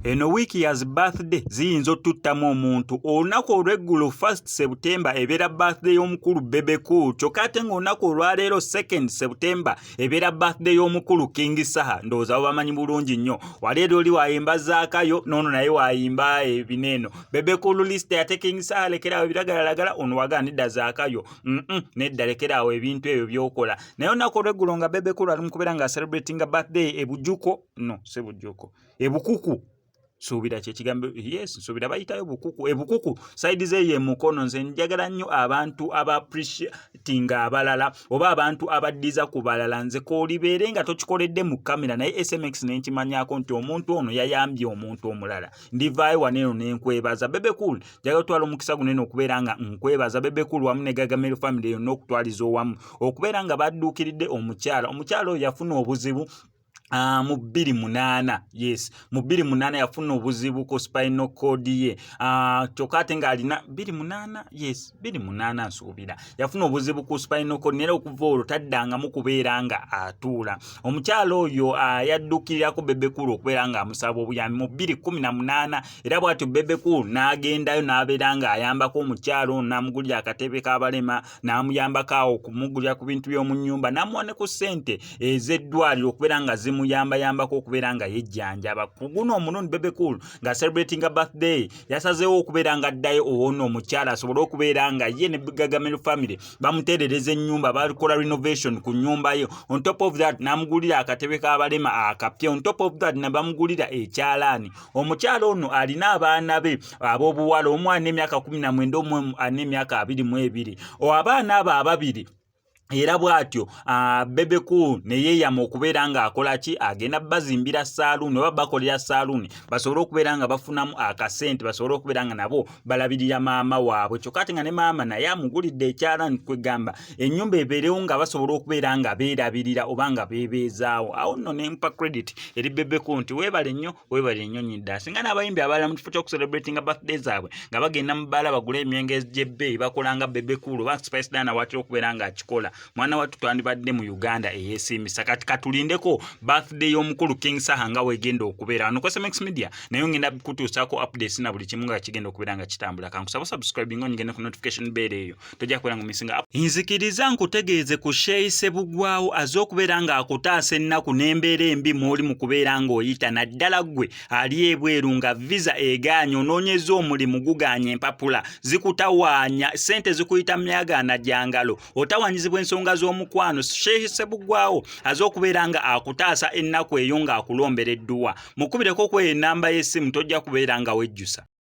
Eno wiiki ya zi birthday ziyinza otuttamu omuntu. Olunaku olw'eggulo 1 September ebeera birthday y'omukulu Bebe Cool, kyokka ate ng'olunaku olwaleero 2 September ebeera birthday y'omukulu King Saha. Ndowooza babamanyi bulungi nnyo. Wali eri oli wayimba Zaakayo, n'ono naye wayimba ebineeno. Bebe Cool list ate King Saha lekeraawo ebiragalalagala, ono wagaa nedda Zaakayo, nedda lekeraawo ebintu ebyo by'okola. Naye olunaku olw'eggulo nga Bebe Cool ali mu kubeera nga celebratinga birthday e Bujuko, no si Bujuko, ebukuku suubira kyekigambo, yes, nsuubira bayitayo Bukuku, ebukuku side zeeyo emukono. Nze njagala nnyo abantu aba appreciatinga abalala oba abantu abaddiza ku balala. Nze koolibeere nga tokikoledde mu kamera, naye SMX nenkimanyako nti omuntu ono yayambye omuntu omulala, ndivaayo waneeno nenkwebaza. Bebe Cool, njagala otwala omukisa gunene okubeera nga nkwebaza Bebe Cool wamu ne Gagamel family yonna okutwaliza owamu okubeera nga badduukiridde omukyala. Omukyala oyo yafuna obuzibu mu 2008, yes, mu 2008 yafuna obuzibu ku spinal cord ye. Kyokka ate ng'alina 2008, yes, 2008 nsuubira yafuna obuzibu ku spinal cord, naye okuva olwo taddangamu kubeera nga atuula. Omukyala oyo yaddukirirako Bebe Cool okubeera nga amusaba obuyambi mu 2018, era bw'atyo Bebe Cool n'agendayo n'abeera ng'ayambako omukyala ono, n'amugulira akatebe k'abalema, n'amuyambako awo okumugulira ku bintu by'omu nnyumba, n'amuwa ne ku ssente ez'eddwaliro okubeera nga zimuyambayambako okubeera nga yejjanjaba. Ku guno omulundi Bebe Cool nga celebratinga birthday yasazeewo okubeera nga addayo owona omukyala asobole okubeera nga ye ne Gagamel family bamuteerereza ennyumba, bakola renovation ku nnyumba ye. On top of that, n'amugulira akatebe k'abalema akapya. On top of that, ne bamugulira ekyalaani. Omukyala ono alina abaana be ab'obuwala, omu alina emyaka 19, omu alina emyaka 22. Abaana abo ababiri era bw'atyo Bebe Cool ne yeeyama okubeera ng'akola ki, agenda bazimbira saaluuni oba bakolera saaluuni basobole okubeera nga bafunamu akasente, basobole okubeera nga nabo balabirira maama waabwe. Kyokka ate nga ne maama naye amugulidde ekyalaani, kwegamba ennyumba ebeerewo nga basobola okubeera nga beerabirira oba nga beebeezaawo. Awo nno ne mpa credit eri Bebe Cool nti weebale nnyo, weebale nnyo nyidda. Singa n'abayimbi abalala mu kifo ky'okucelebratinga birthday zaabwe nga bagenda mu bbaala bagule emyenge gy'ebbeeyi, bakola nga Bebe Cool oba Spice Diana watera okubeera ng'akikola, mwana wattu twandibadde mu Uganda eyeesiimisa. Kati katulindeko birthday y'omukulu King Saha nga weegenda okubeera wano ku SMX Media, naye ngenda kutuusaako updates na buli kimu nga kigenda okubeera nga kitambula. Kankusaba subscribing, onyigende ku notification bell eyo, tojja kubeera nga omissinga. Nzikiriza nkutegeeze ku Sheikh Sebugwawo aze okubeera ng'akutaasa ennaku n'embeera embi mw'oli mu kubeera ng'oyita, naddala ggwe ali ebweru nga visa egaanye, onoonyeza omulimu gugaanye, empapula zikutawaanya, ssente zikuyita myagaana gya ngalo, otawaanyizibwa ensonga z'omukwano. Sheikh Sebugwawo aze okubeera nga akutaasa ennaku eyo ng'akulombera edduwa. Mukubireko kweyo ennamba y'essimu, tojja kubeera nga wejjusa.